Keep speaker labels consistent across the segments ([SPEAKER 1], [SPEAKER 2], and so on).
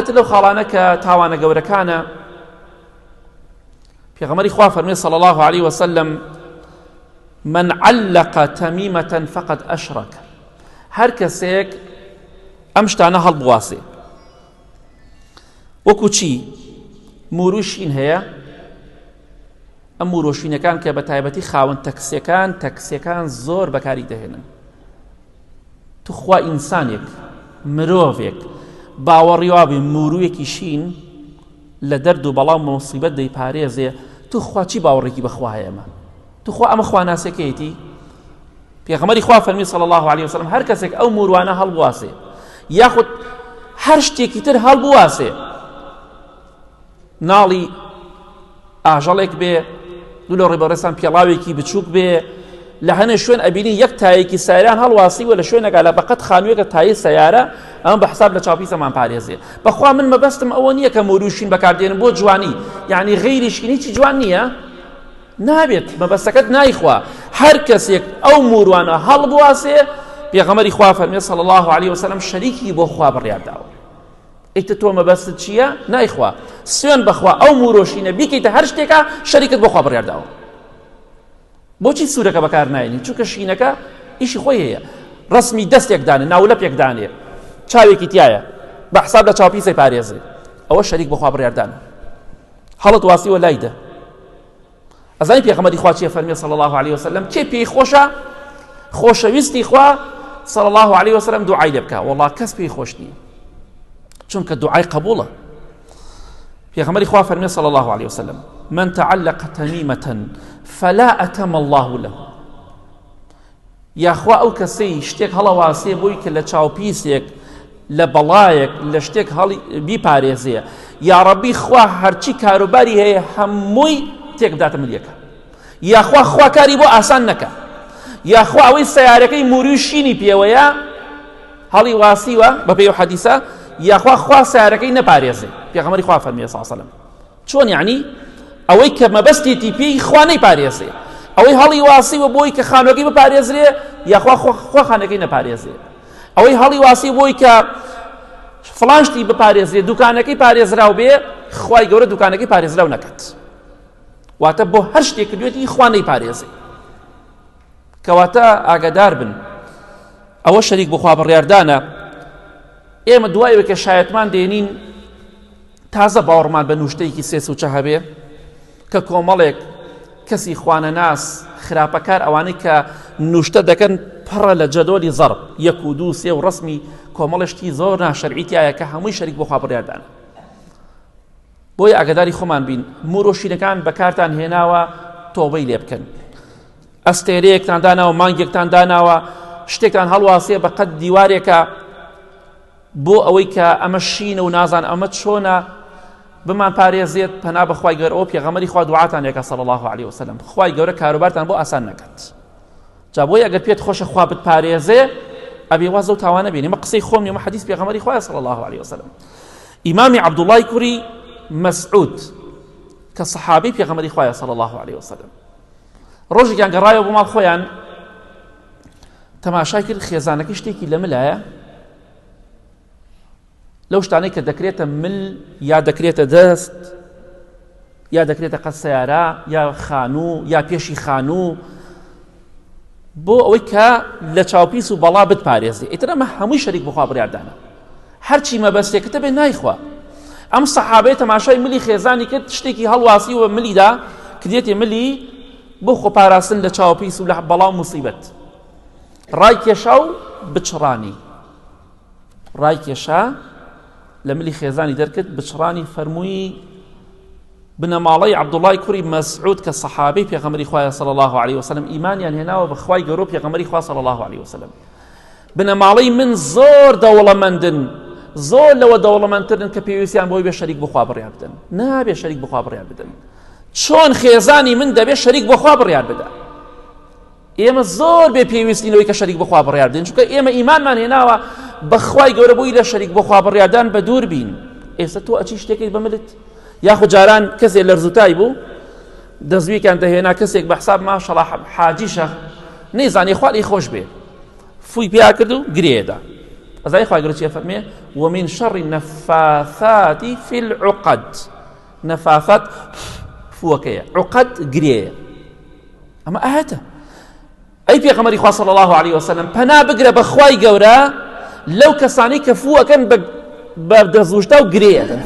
[SPEAKER 1] تر لەو خاڵانە کە تاوانە گەورەکانە پێغەمبەری خوا فەرمی صلی الله عليه وسلم من علق تميمة فقد أشرك هەر کەسێک ئەم شتانە هەڵبواسێ وەکو چی موروشین هەیە ئەم مورۆشینەکان کە بە تایبەتی خاوەن تەکسیەکان تەکسیەکان زۆر بەکاری دەهێنن توخوا ئینسانێک مرۆڤێک باوەڕی وابێ مورویەکی شین لە دەرد و بەڵاو مۆسیبەت دەیپارێزێ توخوا چی باوەڕێکی بەخوا هەیە ئەمە توخوا ئەمە خواناسەکەیەتی پێغەمبەری خوا فەرمی صلی الله علیه وسلم هەر کەسێک ئەو موروانە هەڵبواسێ یاخود هەر شتێکی تر هەڵبواسێ ناڵی ئاژەڵێک بێ دوو لە ڕێبەڕێستان پێڵاوێکی بچووک بێ لە هەنێ شوێن ئەبینی یەک تایەکی سایران هەڵواسی و لە شوێنەکە لە بەقەت خانوویەکە تایی سیارە ئەمە بە حساب لە چاپی زەمان پارێزێ بەخوا من مەبەستم ئەوە نییە کە مۆروشین بەکاردێنم بۆ جوانی یعنی غیری شینیی جوان نییە نابێت مەبەستەکەت نایخوا هەر کەسێک ئەو موروانە هەڵبواسێ پێغەمەری خوا فەرمێ صلی الله عليه وسلم شەریکی بۆ خوا بڕیار داوە ئیتر تۆ مەبەستت چییە؟ نایخوا سوێن بەخوا ئەو مورۆشینە بیکەیتە هەر شتێکە شەریکت بۆ خوا بڕیار داوە بۆچی سوورەکە بەکار ناینی چونکە شینەکە ئیشی خۆی هەیە ڕسمی دەستێک دانێ ناولە پێک دانێ چاوێکی تایە بە حساب لە چاوپیسەی پارێزێ ئەوە شەریک بۆخوا بڕیاردانە هەڵت واسیوە لایدە ئەزانی پێغەمبەری خوا چیە فەرمی صلی الله علیه وسلم کێ پێی خۆشە خۆشەویستی خوا صلی الله علیه وسلم دوعای لێ بکە وەڵا کەس پێی خۆش نییە چونکە دوعای قبوڵە پێغەمبەری خوا فەرمی صلی الله علیه وسلم من تعلق تميمة فلا أتم الله له یاخوا ئەو کەسەی شتێک هەڵەواسێ بۆی کە لە چاوپیسێک لە بەڵایەک لە شتێک هەڵی بیپارێزێ یاڕەبی خوا هەرچی کاروباری هەیە هەمووی تێک بداتە ملیەکە یاخوا خوا کاری بۆ ئاسان نەکە یاخوا ئەوەی سیارەکەی موری شینی پێوەیە هەڵی واسیوە بە پێی حەدیسە یاخوا خوا سیارەکەی نەپارێزێ پێغەمبەری خوا فەرمیێ ساسەلم چۆن یعنی ئەوەی کە مەبەستێتی پێی خوا نەیپارێزێ ئەوەی هەڵی واسیوە بۆی کە خانوەکەی بپارێزرێ یاخوا خوا خانەکەی نەپارێزێ ئەوەی هەڵی واسی بۆی کە فڵان شتی بپارێزرێ دوکانەکەی پارێزراو بێ خوای گەورە دوکانەکەی پارێزراو نەکات واتە بۆ هەر شتێک کردوێتی خوا نەیپارێزێ کەواتە ئاگادار بن ئەوە شەریک بخوا بڕیاردانە ئێمە دوای کە شایەتمان دێنین تازە باوەڕمان بە نوشتەیەکی سێسوچە هەبێ کە کۆمەڵێک کەسی خوانەناس خراپەکار ئەوانەی کە نوشتە دەکەن پڕە لە جەدۆلی زەڕب یەک و دوو سێ و ڕسمی کۆمەڵە شتی زۆر ناشەرعی تایە کە هەمووی شەریک بۆ خوا بڕیاردان بۆیە ئاگداری خۆمان بین مورۆشینەکان بەکارتان هێناوە تۆبەی لێ بکەن ئەستێرەیەکتان داناوە مانگێکتان داناوە شتێکتان هەڵواسێ بە قەد دیوارێکە بۆ ئەوەی کە ئەمە شینە و نازان ئەمە چۆنە بمان پارێزێت پەنا بە خوای گەورە ئەو پێغەمبەری خوا دوعاتان لێکا صلی الله علیه وسلم خوای گەورە کاروبارتان بۆ ئاسان نەکات جا بۆیە ئەگەر پێت خۆشە خوا بتپارێزێ ئەبێ واز لەو تاوانە بێنی مە قسەی خۆم نیە مە حەدیث پێغەمبەری خوایە صلی الله علیه وسلم ئیمامی عەبدوڵای کوڕی مەسعود کە سەحابەی پێغەمبەری خوایە صلی الله علیه وسلم ڕۆژێکیان گەڕایەوە بۆ ماڵ خۆیان تەماشای کرد خێزانەکەی شتێکی لە ملایە لەو شتانەی کە دەکرێتە مل یا دەکرێتە دەست یا دەکرێتە قەت سیارە یا خانوو یا پێشی خانوو بۆ ئەوەی کە لە چاوپیس و بەڵا بتپارێزی ئیتر ئەمە هەمووی شەریک بخوا بڕیاردانە هەرچی مەبەستێکتە بێ نایخوا ئەم سەحابەیە تەماشای ملی خێزانی کرد شتێکی هەڵواسی و ملیدا کردێتێ ملی بۆ خۆپاراستن لە چاوپیس و لە بەڵا و موسیبەت ڕای کێشا و بچڕانی ڕای کێشا لە ملی خێزانی دەرکرد بچڕانی فەرمووی بنەماڵەی عەبدوڵای کوڕی مەسعود کە سەحابەی پێغەمبەری خوایە صلی الله علیه وسلم ئیمانیان هێناوە بە خوای گەورە و پێغەمبەری خوا صلی الله علیه وسلم بنەماڵەی من زۆر دەوڵەمەندن زۆر لەوە دەوڵەمەندترن کە پێویستیان بۆی بێ شەریک بخوا بڕیار بدەن نابێ شەریک بخوا بڕیار بدەن چۆن خێزانی من دەبێ شەریک بۆ خوا بڕیار بدە ئێمە زۆر بێ پێویستین لەوەی کە شەریک بەخوا بڕیار بدەین چونکە ئێمە ئیمانمان هێناوە بەخوای گەورە بۆی لە شەریک بەخوا بڕیاردان بە دوور بین ئێستا تۆ ئەچی شتێکیت بە ملت یاخود جاران کەسێ لەرزوتای بوو دەزویکان دەهێنا کەسێک بە حساب ماشەڵا حاجیشە نەیزانی خوا لێی خۆش بێ فوی پیا کرد و گرێدا. ئەزای خوای گەورە چی ئەفەرمێ ومن شر النفاثات في العقد نەفافات فوەکەیە عقد گرێیە ئەمە ئاەتە ئەی پێغەمبەری خوا صلی الله علیه وسلم پەنا بگرە بە خوای گەورە لەو کەسانی کە فوەکەن بە دەزوشتا و گرێیەکەن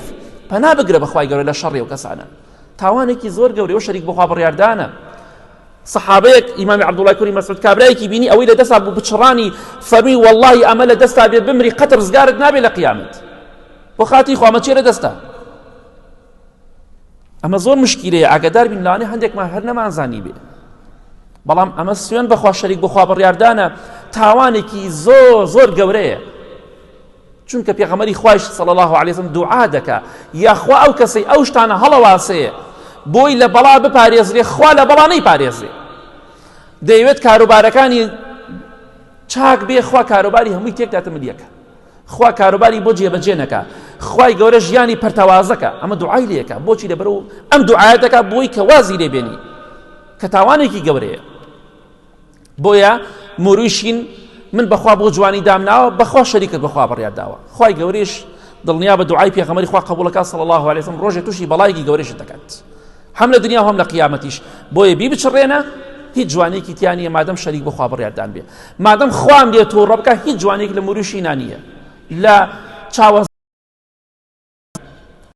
[SPEAKER 1] پەنا بگرە بە خوای گەورە لە شەڕی و کەسانە تاوانێکی زۆر گەورەی و شەریک بەخوا بڕیاردانە سەحابەیەک ئیمامی عەبدوڵای کوری مەسعود کابرایەکی بینی ئەوەی لە دەستا بوو بچڕانی فەرمی واللهی ئەمە لە دەستا بێ بمری قەت ڕزگارت نابێ لە قیامەت بۆ خاتی خوا ئەمە چیە لە دەستا ئەمە زۆر مشکیلەیە ئاگادار بین لەوانەیە هەندێکمان هەر نەمانزانی بێ بەڵام ئەمە سوێن بەخوا شەریک بخوا بڕیاردانە تاوانێکی زۆر زۆر گەورەیە چونکە پێغەمبەری خوایش صلی الله علیه وسلم دوعا دەکا یاخوا ئەو کەسەی ئەو شتانە هەڵەواسەیە بۆی لە بەڵا بپارێزرێ خوا لە بەڵا نەیپارێزرێ دەیەوێت کاروبارەکانی چاک بێ خوا کاروباری هەمووی تێکداتە ملیەکە خوا کاروباری بۆ جێبەجێ نەکا خوای گەورە ژیانی پەرتەوازەکە ئەمە دوعای لێکە بۆچی لەبەر و ئەم دوعاە دەکا بۆی کە وازی لێ بێنی کە تاوانێکی گەورەیە بۆیە موروی شین من بەخوا بۆ جوانی دامناوە بەخوا شەریکت بەخوا بڕیار داوە خوای گەورەیش دڵنیا بە دوعای پێغەمبەری خوا قبوڵەکە صلی الله علیه وسلم ڕۆژێ تووشی بەڵایەکی گەورەشت دەکات هەم لە دنیا و هەم لە قیامەتیش بۆیە بیبچڕێنە هیچ جوانێکی تیا نییە مادەم شەریک بەخوا بڕیاردان بێ مادەم خوام لێ تووڕە بکە هیچ جوانێک لە موروی شینا نییە لە چاوە.